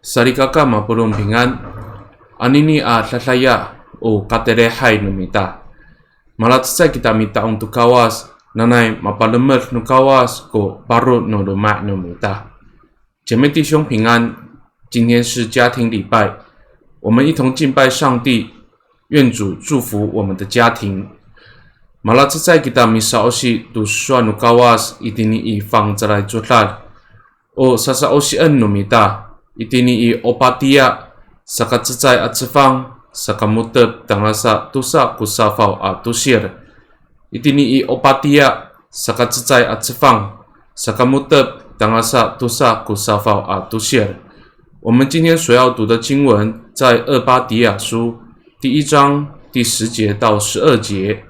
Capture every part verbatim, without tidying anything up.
Salikaka mapolong pingan, anini a dadaya o katelehay no mita. Malacecay kita mita'ong to Kawas, nanay mapalemed no Kawas ko paro no loma' no mita. 姐妹弟兄平安，今天是家庭礼拜，我们一同敬拜上帝，愿主祝福我们的家庭。Malacecay kita misa'osi to sowal no Kawas itini i fangcalay codad. O sasa'osien no mita, itini i Opatiya, saka cecay a cefang, saka mo^tep tangasa tosa ko safaw a tosil. Itini i Opatiya, saka cecay a cefang, saka mo^tep tangasa tosa ko safaw a tosil. 我们今天所要读的经文在俄巴底亚书第一章第十节到十二节。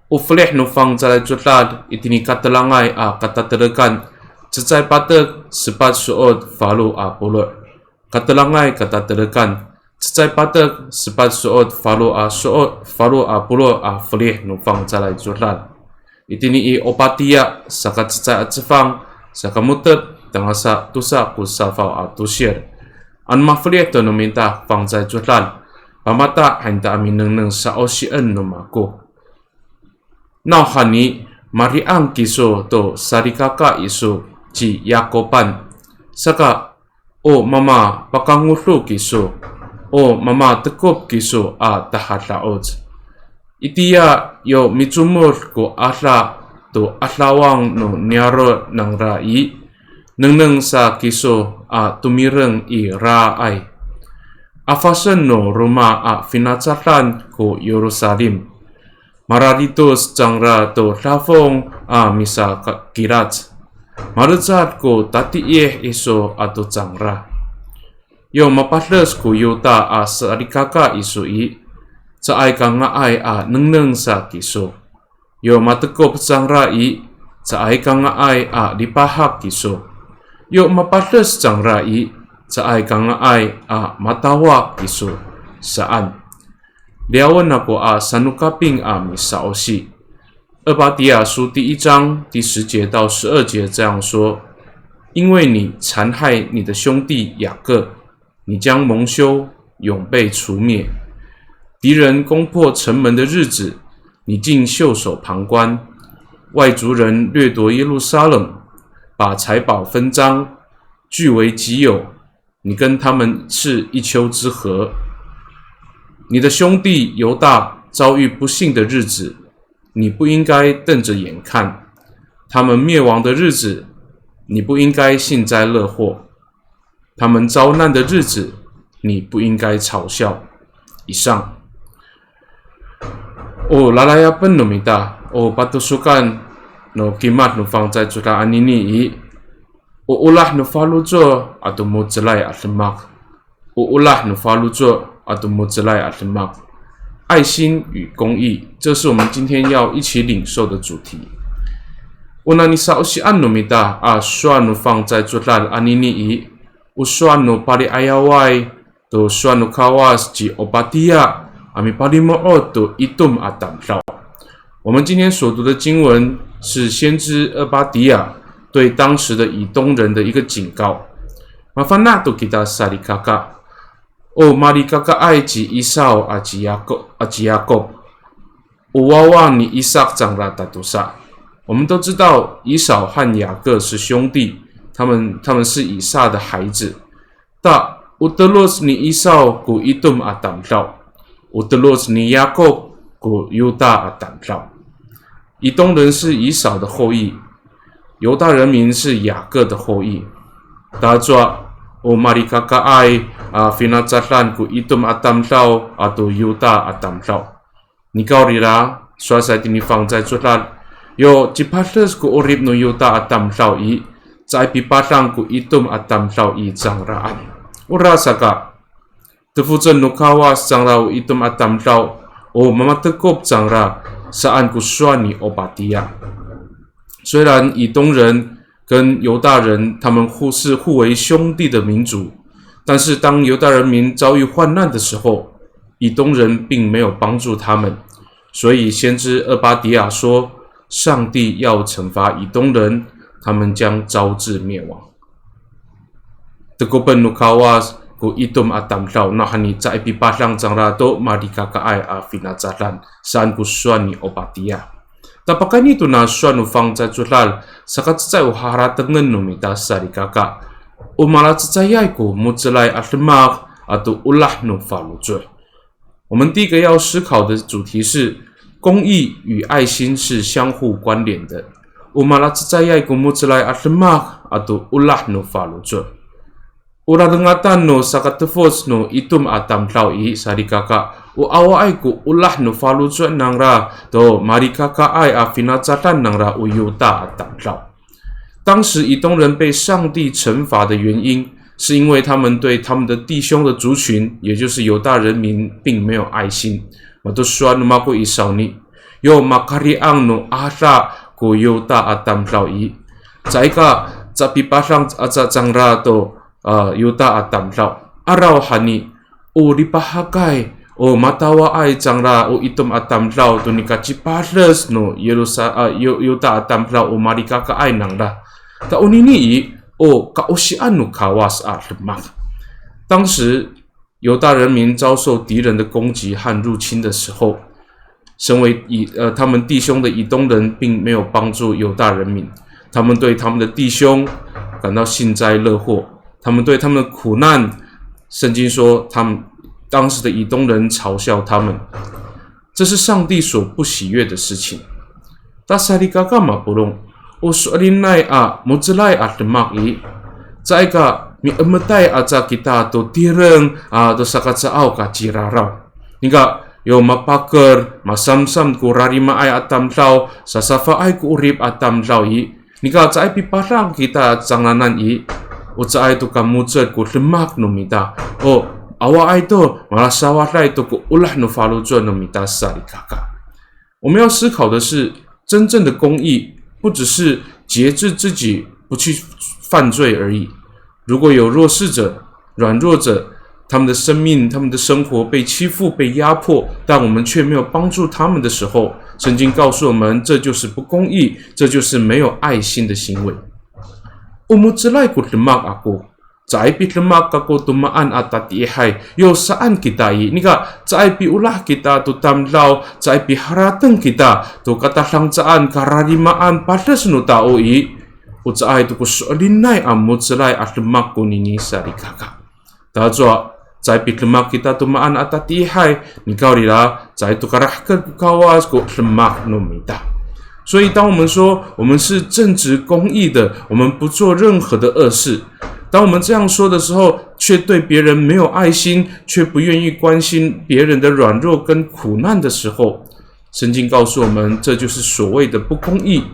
O felih no fangcalay codad itini katelangay a katatelekan, cecay patek sepat so'ot falo a polo'. Katelangay katatelekan, cecay patek sepat so'ot falo a so'ot falo a polo' a felih no fangcalay codad. Itini i Opatiya, saka cecay a cefang, saka mo^tep tangasa tosa ko safaw a tosil. Ano mafelih to no mita fangcalay codad, pamata han ta a minengneng sa'osien no mako. Nawhani, mariang kiso to salikaka iso ci Yakopan. Saka, o mamapakangodo kiso, o mamatekop kiso a tahada'oc. Itiya yo micomod ko ada to adawang no niyaro' nangra i, nengneng sa kiso a tomireng i raay. Afasen no roma a finacadan ko Yerusalim. Mararitos cangra to dafong a misakilac. Malecad ko tatiih iso ato cangra. Yo mapades ko Yuta a salikaka iso i, caay ka nga'ay a nengneng sa kiso. Yo matekop cangra i, caay ka nga'ay a lipahak kiso. Yo mapades cangra i, caay ka nga'ay a matawak kiso. Saan. Liyawen ako a sanokaping a misa'osi. 俄巴底亚书第一章第十节到十二节这样说：因为你残害你的兄弟雅各，你将蒙羞，永被除灭。敌人攻破城门的日子，你竟袖手旁观。外族人掠夺耶路撒冷，把财宝分赃，据为己有。你跟他们吃一丘之貉。你的兄弟犹大遭遇不幸的日子，你不应该瞪着眼看。他们灭亡的日子，你不应该幸灾乐祸。他们遭难的日子，你不应该嘲笑。以上。O lalayapen no mita, o patosokan no kimad no fangcalay codad anini i, o olah no faloco' ato mo^celay a demak. O olah no faloco' ato mo^celay a demak. 爱心与公义，这是我们今天要一起领受的主题。O nani sa'osian no mita a sowal no fangcalay codad anini i, o sowal no pali'ayaway to sowal no Kawas ci Opatiya a mipalimo'ot to Itom a tamdaw. 我们今天所读的经文是先知俄巴底亚对当时的以东人的一个警告。Mafana' to kita salikaka. O malikakaay ci Isaw a ci Yako, a ci Yakop. O wawa ni Isak cangra tatosa. 我们都知道以扫和雅各是兄弟，他们，他们是以撒的孩子。Ta, o teloc ni Isaw ko Itom a tamdaw. O teloc ni Yakop ko Yuta a tamdaw. 以东人是以扫的后裔，犹大人民是雅各的后裔。Tacowa, o malikakaay a finacadan ko Itom a tamdaw ato Yuta a tamdaw. Nikawrira, sowal sa itini fangcalay codad, yo cipades ko 'orip no Yuta a tamdaw i, caay pipadang ko Itom a tamdaw i cangraan. Orasaka, tefocen no Kawas cangra o Itom a tamdaw, o mamatekop cangra, saan ko sowal ni Opatiya. 虽然以东人跟犹大人他们互，是互为兄弟的民族，但是当犹大人民遭遇患难的时候，以东人并没有帮助他们。所以先知俄巴底亚说，上帝要惩罚以东人，他们将招致灭亡。tekopen no Kawas ko itom a tamdaw, nawhani caay pipadang cangra to malikakaay a finacadan, saan ko sowal ni Opatiya. Ta pakayni tona sowal no fangcalay codad, sakacecay o haharatengen no mita salikaka, o malacecayay ko mo^celay a demak ato olah no faloco'. 我们第一个要思考的主题是，公义与爱心是相互关联的。O malacecayay ko mo^celay a demak ato olah no faloco'. O lalengatan no sakatefoc no itom a tamdaw i salikaka, o awaay ko olah no faloco' nangra to malikakaay a finacadan nangra o Yuta a tamdaw. 当时以东人被上帝惩罚的原因，是因为他们对他们的弟兄的族群，也就是犹大人民，并没有爱心。Mato sowal no mako i sawni, yo makari'ang no ada ko Yuta a tamdaw i, caay ka, caay pipadang aca cangra to, a, Yuta a tamdaw. Arawhani, o lipahakay, o matawaay cangra o itom a tamdaw to nikacipades no Yerusa-, a, Yu-, Yuta a tamdaw o malikakaay nangra. Ta onini i, o kaosian no Kawas a demak. 当时犹大人民遭受敌人的攻击和入侵的时候，身为以，呃，他们弟兄的以东人并没有帮助犹大人民，他们对他们的弟兄感到幸灾乐祸，他们对他们的苦难，圣经说他们，当时的以东人嘲笑他们，这是上帝所不喜悦的事情。Ta salikaka mapolong, o so'elinay a mo^celay a demak i, caay ka mi'emetay aca kita to tireng, a, to sakacaaw ka ciraraw. Nika, yo mapaker, masamsam ko rarimaay a tamdaw, sasafaay ko 'orip a tamdaw i, nika caay pipadang kita cangraanan i, o caay to ka mo^cel ko demak no mita, o awaay to, malasawaday to ko olah no faloco' no mita salikaka. 我们要思考的是，真正的公义不只是节制自己不去犯罪而已。如果有弱势者、软弱者，他们的生命、他们的生活被欺负、被压迫，但我们却没有帮助他们的时候，圣经告诉我们，这就是不公义，这就是没有爱心的行为。O mo^celay ko demak ako, caay pidemak kako to maan a tatiihay, yo saan kita i, nika caay piolah kita to tamdaw, caay piharateng kita to katadancaan, kararimaan, pades no tao i, o caay to ko so'elinay a mo^celay a demak konini salikaka. Tacowa, caay pidemak kita to maan a tatiihay, nikawrira, caay to karahker ko Kawas ko demak no mita. 所以，当我们说我们是正直公义的，我们不做任何的恶事，当我们这样说的时候，却对别人没有爱心，却不愿意关心别人的软弱跟苦难的时候，圣经告诉我们，这就是所谓的不公义。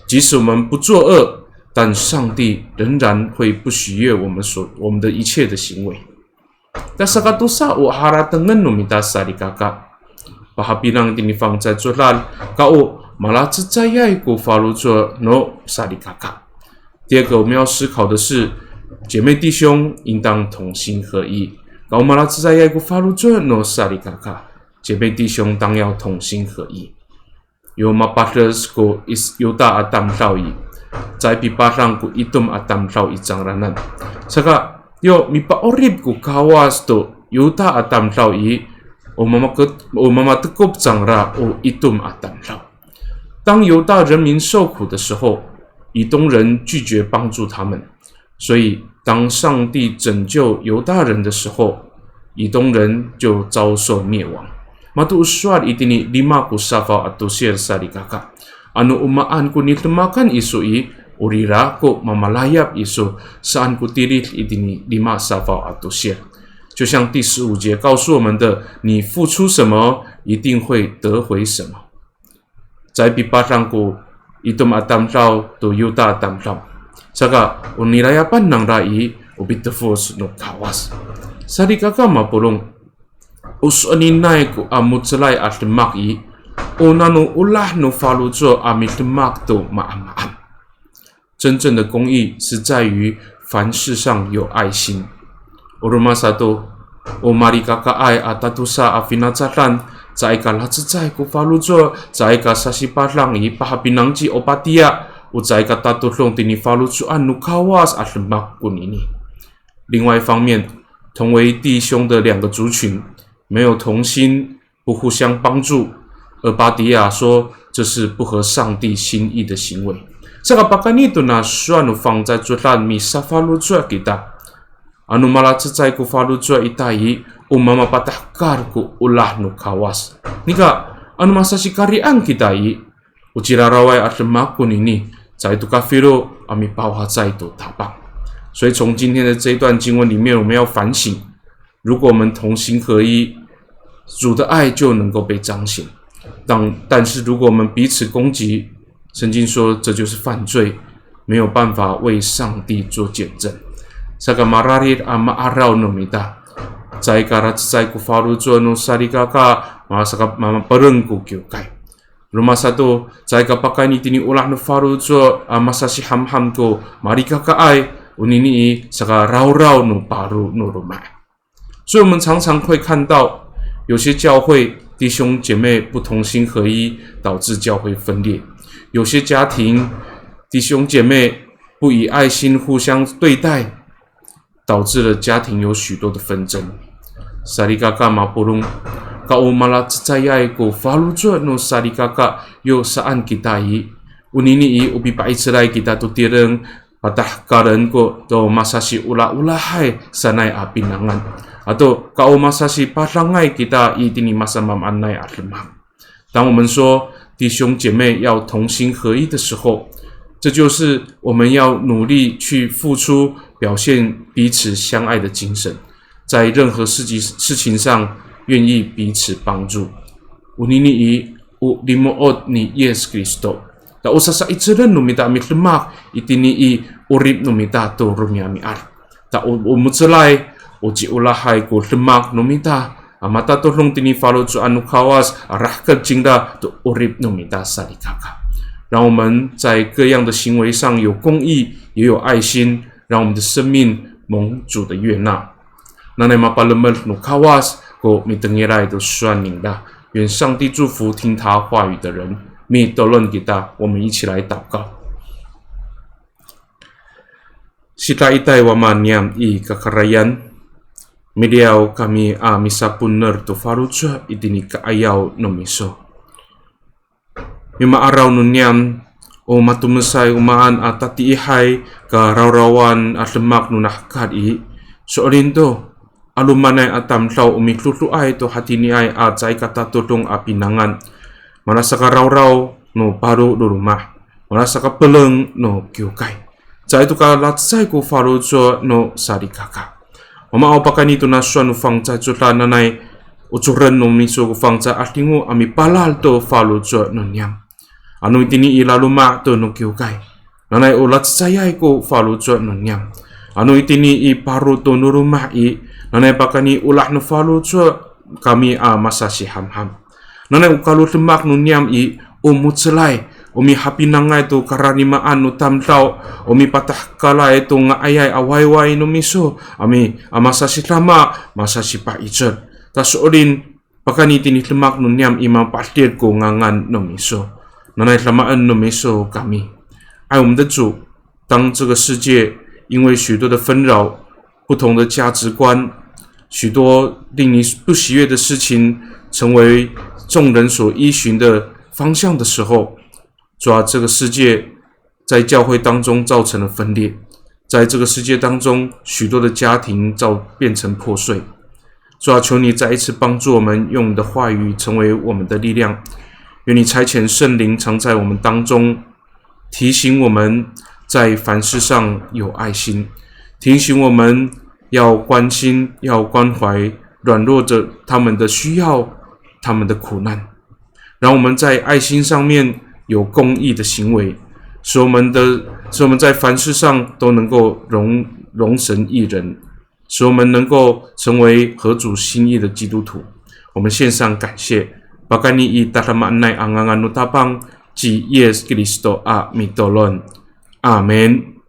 即使我们不作恶，但上帝仍然会不喜悦我们所，我们的一切的行为。 Ta sakatosa o haratengen no mita salikaka. Pahapinang tini fangcalay codad, ka o malacecayay ko faloco' no salikaka. 第二个我们要思考的是，姐妹弟兄应当同心合一。Ka o malacecayay ko faloco' no salikaka. 姐妹弟兄当要同心合一。 Yo mapades ko is-, Yuta a tamdaw i, caay pipadang ko Itom a tamdaw i cangraanan. Saka, yo mipa'orip ko Kawas to Yuta a tamdaw i, o mamaket-, o mamatekop cangra o Itom a tamdaw. 当犹大人民受苦的时候，以东人拒绝帮助他们。 所以，当上帝拯救犹大人的时候，以东人就遭受灭亡。Mato o sowal itini lima ko safaw a tosir salikaka. Ano o maan ko nidemakan iso i, orira ko mamalayap iso, saan ko tilid itini lima safaw a tosir. 就像第十五节告诉我们的，你付出什么，一定会得回什么。 Caay pipadang ko Itom a tamdaw to Yuta a tamdaw. Saka, o nilayapan nangra i, o pitefoc no Kawas. Salikaka mapolong, o so'elinay ko a mo^celay a demak i, o nano olah no faloco' a midemak to maamaan. 真正的公义是在于凡事上有爱心。O roma sato, o malikakaay a tatosa a finacadan, caay ka lacecay ko faloco', caay ka sasipadang i pahapinang ci Opatiya, o caay ka tatodong tini faloco'an no Kawas a demak konini. 另外一方面，同为弟兄的两个族群没有同心，不互相帮助，俄巴底亚说这是不合上帝心意的行为。Saka pakayni tona sowal no fangcalay codad misafaloco' kita. Ano malacecay ko faloco' ita i, o mamapatahekal ko olah no Kawas. Nika, ano masasikari'ang kita i, o ciraraway a demak konini, caay to kafilo a mipawacay to Tapang. 所以从今天的这一段经文里面，我们要反省，如果我们同心合一，主的爱就能够被彰显。但，但是如果我们彼此攻击，圣经说这就是犯罪，没有办法为上帝做见证。Saka mararid a ma'araw no mita. Caay ka lacecay ko faloco' no salikaka, ma-, saka mamapereng ko kiwkay. Roma sato, caay ka pakayni tini olah no faloco' a masasihamham ko malikakaay, onini i saka rawraw no paro no loma'. 所以我们常常会看到，有些教会弟兄姐妹不同心合一，导致教会分裂；有些家庭弟兄姐妹不以爱心互相对待，导致了家庭有许多的纷争。Salikaka mapolong, ka o malacecayay ko faloco' no salikaka yo saan kita i, onini i o pipa'icelay kita to tireng, patahekalen ko to masasiolaolahay sanay a pinangan. Ato ka o masasipadangay kita itini masamaamaanay a demak. 当我们说弟兄姐妹要同心合一的时候，这就是我们要努力去付出，表现彼此相爱的精神，在任何事情，事情上愿意彼此帮助。Onini i, o limo'ot ni Yis Kristo. Ta o sasa'icelen no mita a midemak itini i 'orip no mita to romi'ami'ad. Ta o, o mo^celay, o ciolahay ko demak no mita a matatodong tini faloco'an no Kawas a rahker cingra to 'orip no mita salikaka. 让我们在各样的行为上有公义，也有爱心，让我们的生命蒙主的悦纳。Nanay mapalemed no Kawas ko mitengilay to sowal ningra. 愿上帝祝福听他话语的人。Mitolon kita, 我们一起来祷告。Sitaitay Wama niyam i kakarayan, miliyaw kami a misaponer to faloco' itini ka'ayaw no miso. Mima'araw no niyam, o matomesay o maan a tatiihay ka rawrawan a demak nona hekal i, so'elin to, 'alomanay a tamdaw o midodoay to hatiniay a caay ka tatodong a pinangan. Malasakarawraw no paro no loma', malasakapeleng no kiwkay. Caay to ka lacecay ko faloco' no salikaka. Mama aw, pakayni tona sowal no fangcalay codad, nanay ocoren no miso ko fangcalay 'adingo a mipalal to faloco' no niyam. Ano itini i laloma' to no kiwkay, nanay o lacecayay ko faloco' no niyam. Ano itini i paro to no loma' i, nanay pakayni olah no faloco' kami a masasihamham. Nanay o kalodemak no niyam i, o mo^celay, o mihapinangay to kararimaan no tamdaw, o mipatahekalay to nga'ayay a wayway no miso, a mi, a masasidama, masasipa'icel. Ta so'elin, pakayni tini demak no niyam i mapa'edil ko ngangan no miso. Nanay damaen no miso kami. 爱我们的主，当这个世界因为许多的纷扰、不同的价值观、许多令你不喜悦的事情，成为众人所依循的方向的时候，主啊，这个世界在教会当中造成了分裂，在这个世界当中，许多的家庭造，变成破碎。主啊，求你再一次帮助我们，用你的话语成为我们的力量。愿你差遣圣灵常在我们当中，提醒我们在凡事上有爱心，提醒我们要关心、要关怀软弱者他们的需要、他们的苦难，让我们在爱心上面有公义的行为，使我们的，使我们在凡事上都能够荣，荣神益人，使我们能够成为合主心意的基督徒。我们献上感谢。Pakayni i tadamaanay a ngangan no Tapang ci Yis Kristo a mitolon. Amin.